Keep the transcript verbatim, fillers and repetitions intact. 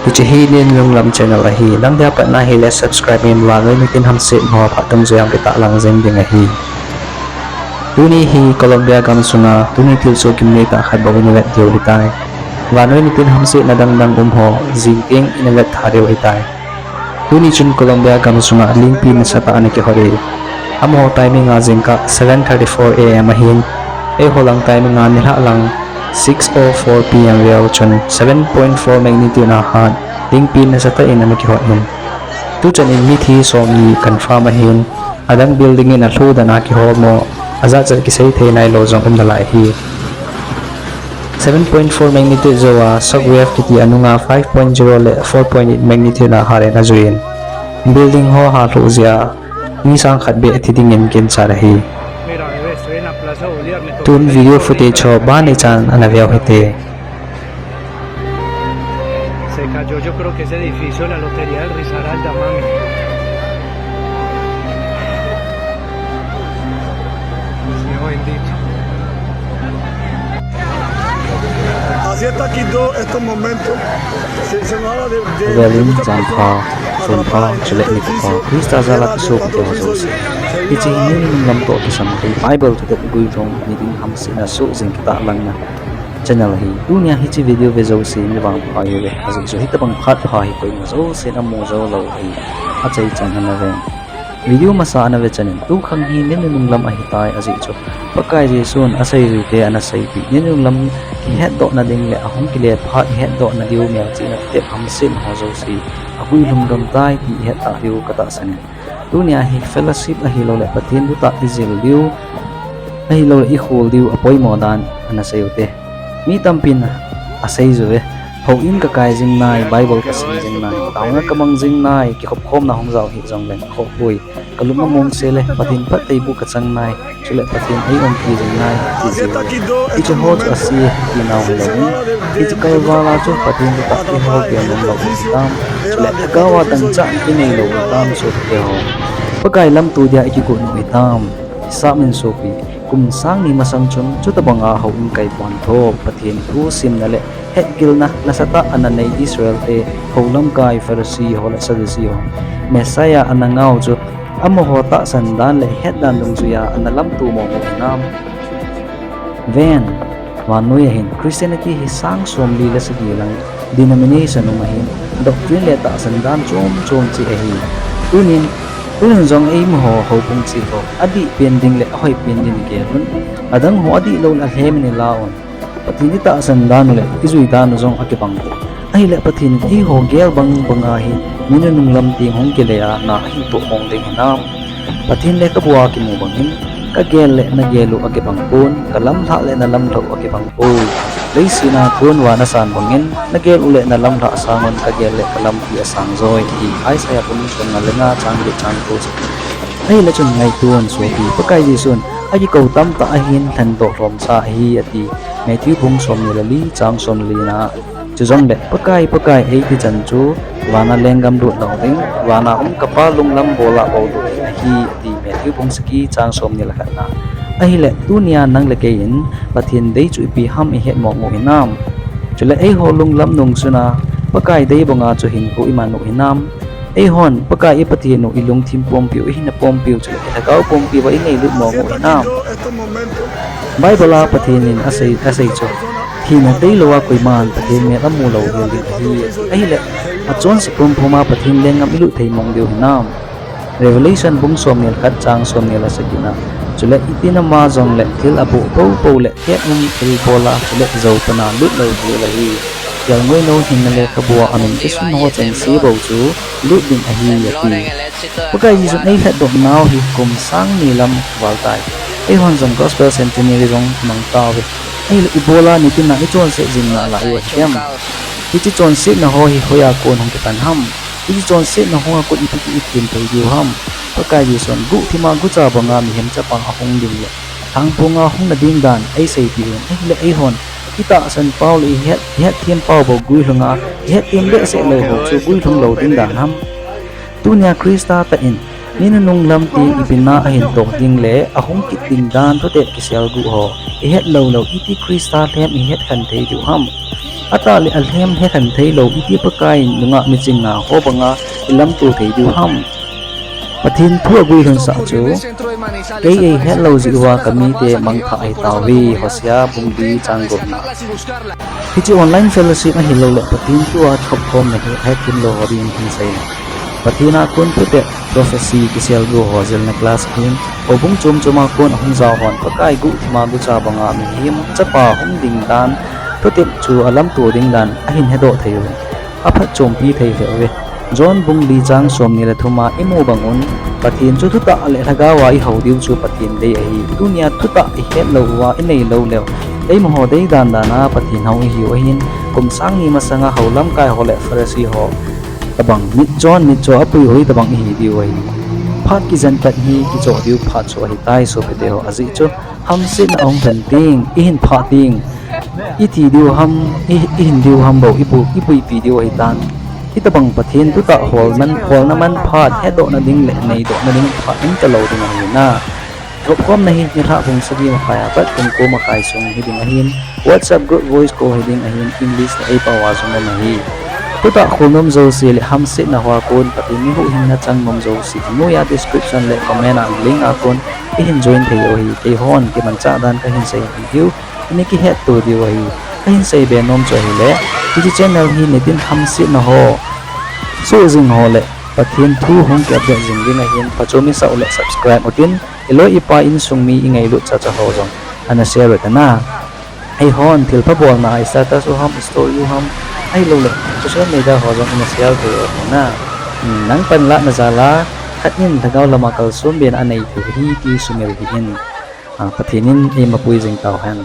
Hiche hi Nei Nunung Lam channel ahi. Nang dia patna hile subscribe in, vannoi nitin hamset ho phat dungjuiya kitahlang jing ding ahi. Tuni hi Colombia gamsunga tuni thilsoh kimnei tah khat bou ina vet diu ahitai. Vannoi nitin hamsetna dangdang um ho jing teng ina vet tha diu ahitai. Tuni chun Colombia gamsunga lingpi nasatah ana kihot e. Amaho timing a jingkah seven thirty-four A M ahin, eiho lang timing a nilhah lang six oh four P M veu chun seven point four magnitude a hat lingpi nasatah in ana kihot in. Tuchan in mithi somni confirm ahin, adang building in alhu dan a kihom mo, ajat chat kisei thei nailou jong um nalai ahi. Seven point four magnitude jouva shock wave kiti anunga five point zero le four point eight magnitude a hat in ajuiyin, building ho ha lhu jeh a mi sang khat beh thi dingin ginchat ahi. Tun video footage ho ban neichan ana veu hite. Se cayó, yo creo que ese edificio, la lotería del Risaralda, mami. Dios bendito. Así está aquí todo estos momentos. Se, se nos habla de, de, de Velin muchas Janpha, personas, Sunpha, Chuleh Nikupha, Christa jal a kisopite ho jouse. Hiche hi Nei Nunung Lam toh kisam thei Bible thutep guilhung, nitin hamsetna soh jing kitahlangna channel ahi. Tunia hiche video ve jouse mi vangpha hiuve. Ajeh chu hitobang phat pha hi koima jousen amu jou lou ahi. Achaichan ana ven. Video masa ana ve chanin tukhang hi Nei Nunung Lam ahitai, ajeh chu Pakai Jesun aseijuite ana seipeh, Nei Nunung Lam kihetdohna ding le ahung kile phat ihetdohna diu melchihna thutep hamsetna ho jouse aguilhung gam tai ti ihet tah diu katahsan in. Tunia hi fellowship ahilouleh Pathen thutah ijil diu, ahilouleh ikhol diu apoimo dan ana sei ute. Mi tampin asei juve, houin kakai jing nai, Bible kasim jing nai, taona kamang jing nai, kikhopkhomna hung jao hih jongleng akhohpoi. Kalung amongse le Pathen phattheiboh kachang nai, chule Pathen eiumpi jing nai, ti jiu. Hiche ho chu ase, ti nau hilouvin, hiche kalval a chu Pathen thutah ihol peh nom lou hitam, chule lhagao a dangchah inei lou hitam, sopite ho. Pakai lamto dia ikigot nom hitam. Hisap in sopi, kum sang ni masang chun chutobanga houin kaipon tho, Pathen thu simna le hetgilna nasatah ana nei Israel te hou lamkai Pharisee ho le Sadducee ho, Messiah ana ngah u chu amaho tahsan dan le het dan dungjuiya ana lamto mong u hinam? Ven, vannoi a hin Christianity hi sang somli le sagi lang denomination um ahin, doctrine le tahsan dan chom chom cheh ahi. Tunin, tunin jong eimaho houbung cheh ho adih pen ding le ahoi pen ding igel un, adang ho adihlou le alhem in ila un. Pathen itahsan dan u le ijui dan u jong akibang poi. Ahile Pathen in eiho gel bang banga hi mi nunung lam teng hung kile a na ahin toh mong ding hinam? Pathen lekhabua kimu bangin, kagel le nagel u akibang pon, kalamlhah le nalamlhah u akibang poi. Leiset a kon van asan bangin, nagel u le nalamlhah sangun kagel le kalampi asang joi, ti Isaiah bung somnga le nga chang get chang ko chu. Ahile chun ngaito un sopi, Pakai Jesun akikou tamtah ahin lhendoh lhomsa ahi ati, Matthew bung somni le li chang somli na. Chujongle, Pakai, Pakai, eiti chan chu vana lenggam lut lou ding, vana um kapa lunglam bola bou lut ding ahi, ati Matthew bung sagi chang somni le khat na. Ahile, tunia nang le kei in Pathen dei chu ipi ham ihet mong u hinam? Chule eiho lunglam nungsuna Pakai dei banga chu hinkho iman u hinam? Eihon Pakai i Pathen u ilungthim pompiu, ihina pompiu chule ilhagao pompiu a ingailut mong u hinam? Bible a Pathen in asei, asei chu, thina tailouva koiman Pathen mel amu lou hel ding ahi. Ahile, achonse pumpuma Pathen lenggam ilut thei mong diu hinam? Revelation bung somni le khat chang somni le sagi na. Chule itin ama jongle thil aboh poupou le thet um thilbola chule joupana lut lou ding ahi. Kelngoi nou hinna lekhabua anun kisun ho chengse bou chu lut ding ahi, ati. Pakai Jesun eilhatdoh nau hi kum sang ni lam val tai. Eihon jong Gospel Centenary jong mang tauve. Ahile ibola nitina ichonset jing nalai u ahi dem? Hiche chonsetna ho hi hoiya kon hung kipan ham? Hiche chonsetna hoa kon ipi ti ithem thei diu ham? Pakai Jesun guhthima gucha banga mihem chapa ahung ding le lhangphonga hung na ding dan eiseipeh un, ahile eihon itahsan pau le ihet, ihetthem pau bou guilhunga, ihetthem behseh lou ho chu guilhung lou ding dan ham? Tunia Christa tah in Mi nunung lam tin ipi na ahin toh ding le ahung kit ding dan thutep kisel guh ho ihet lou leu iti Christa lhem ihet khen thei diu ham? Atah le alhem het khen thei lou iti Pakai nungah miching na ho banga ilamto thei diu ham? Pathen thu aguilhun sah chu, kei eihet lou jeh uva kamite mangthah ahi tauve, Hosea bung li chang gup na. Hiche online fellowship ahilou le Pathen thu a thopkhomna hi ahet kim lou ho din hin sei. Pathen a kon thutep prophecy kisel guh ho jilna class ahin, houbung chom chom a kon ahung jao hon Pakai guhthima gucha banga mihem chapa hung ding dan, thutep chu alamto ding dan ahin hedoh thei uve. Aphatchompi thei lheh uve. John bung li chang somni le thum a imu bang un, Pathen chu thutah le lhagao a ihou diu chu Pathen dei ahi. Tunia thutah ihet lou uva inei lou leu, eima ho dei dan dan a Pathen hou ihiu ahin, kum sang ni masanga hou lamkai ho le Pharisee ho tobang mitcho mitcho a puihoi tobang ihi diu ahi. Phat kijen pet hi kichoh diu phat chu ahitai sopite ho, ajeh chu hamsetna ahung lhen teng, ihin phah teng, iti diu ham, i, ihin diu ham bou, ipu, ipuipi diu ahitan. Hitobang Pathen thutah holman, holna man phat, hetdohna ding le neidohna ding phat in talou ding ahi na. Thopkhomna hi nilhah bung sagi makhai a pat bung ko makhai sung hiding ahin, WhatsApp group voice call hiding ahin, English le eipao a jong um ahi. Thutah kholnom jouse le hamsetna hoa kon Pathen mi huhhingna chang nom jouse, noiya description le comment a link a kon ihin join thei u ahi. Keihon kimanchah dan kahin sei ahi diu, ini kihetto diu ahi. Kahin seibe nom chu ahile, hiche channel hi nitin hamsetna ho soh jing ho le Pathen thu hung ki update jing ding ahin, phachom isah u le subscribe utin, iloi ipai insung mi ingailut chacha ho jong ana share u hite na. Eihon thilpha bolna a status u ham, story u ham, ahilouleh social media ho jong ina share thei u hite na. Nang panlahna jal a khat in lhagao lama kalsonbena anei thei ahi ti sumil hih in. Pathen in eimapui jing tauhen.